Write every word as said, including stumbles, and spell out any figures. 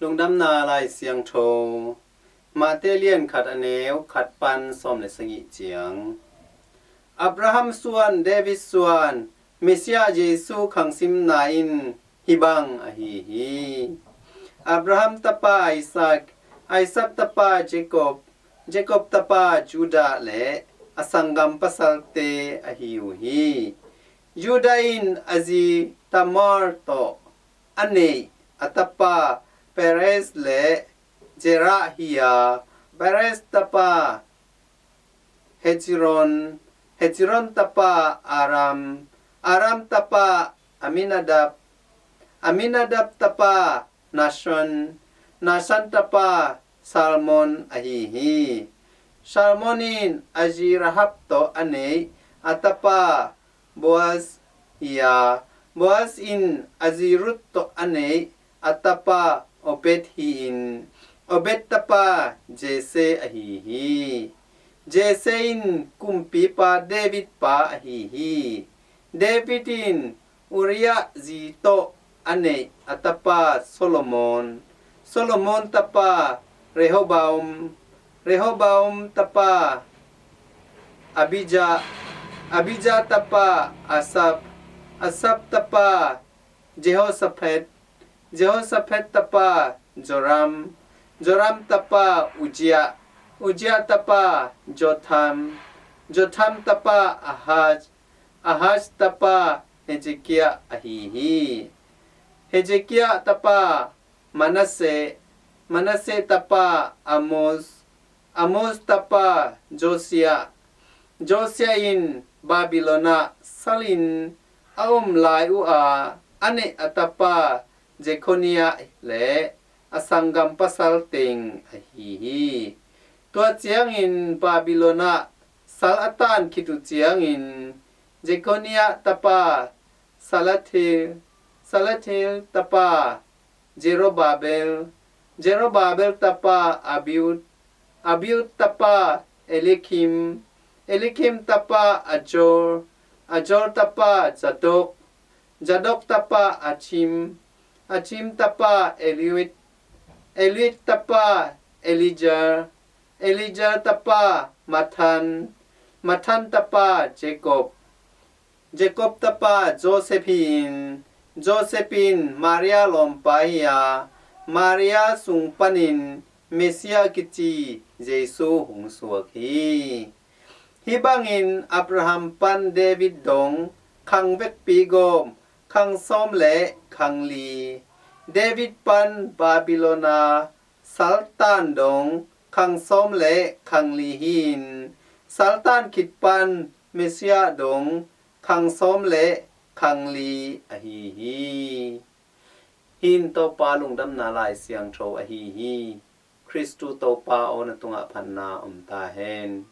Lungdamna Lai Siangtho, Mate lian khat a neu khat pan sawm le sagih ciang. Abraham suan, David suan, Messiah Jesu khangsimna in hih bang ahi hi. Abraham tapa Isaac, Isaac tapa Jacob, Jacob tapa Judah le a sanggam pasalte ahi uh hi. Judah in a zi Tamar tawh a neih a tapa Perez le Zerah hi a, Perez tapa Hezron, Hezron tapa Aram, Aram tapa Aminadab, Aminadab tapa Nahshon, Nahshon tapa Salmon ahi hi. Salmon in a zi Rahab tawh a neih a tapa Boaz hi a, Boaz in a zi Ruth tawh a neih a tapa Obed hi-in, Obed tapa Jesse ahi hi. Jesse in kumpipa David pa ahi hi. David in Uriah zi tawh a neih a tapa Solomon, Solomon tapa Rehoboam, Rehoboam tapa Abijah, Abijah tapa Asaph, Asaph tapa Jehoshaphat, Jehoshaphat tapa Joram, Joram tapa Uzziah, Uzziah tapa Jotham, Jotham tapa Ahaz, Ahaz tapa Hezekiah ahi hi. Hezekiah tapa Manasseh, Manasseh tapa Amos, Amos tapa Josiah, Josiah in Babylon ah salin a om lai uh a, a neih a tapa Jeconiah le a sanggam pasal teng ahi hi. Tua ciangin Babylon ah sal a tan khit uh ciangin Jeconiah tapa Salathiel, Salathiel tapa Zerubbabel, Zerubbabel tapa Abiud, Abiud tapa Eliakim, Eliakim tapa Azor, Azor tapa Zadok, Zadok tapa Achim, Achim tapa Eliud, Eliud tapa Eleazar, Eleazar tapa Matthan, Matthan tapa Jacob, Jacob tapa Joseph hi-in, Joseph in Maria lawmpa hi a, Maria sung panin Messiah kici Jesu hong suak hi. Hih bangin Abraham pan David dong khang vekpi gawm khang sawm le khang li, David pan Babylon a saltan dong khang sawm le khang li hi-in, saltan khit pan Messiah dong khang sawm le khang li ahi hi. Hih in Topa lungdamna Lai Siangtho ahi hi. Khristu Topa aw, na tungah phatna om ta hen.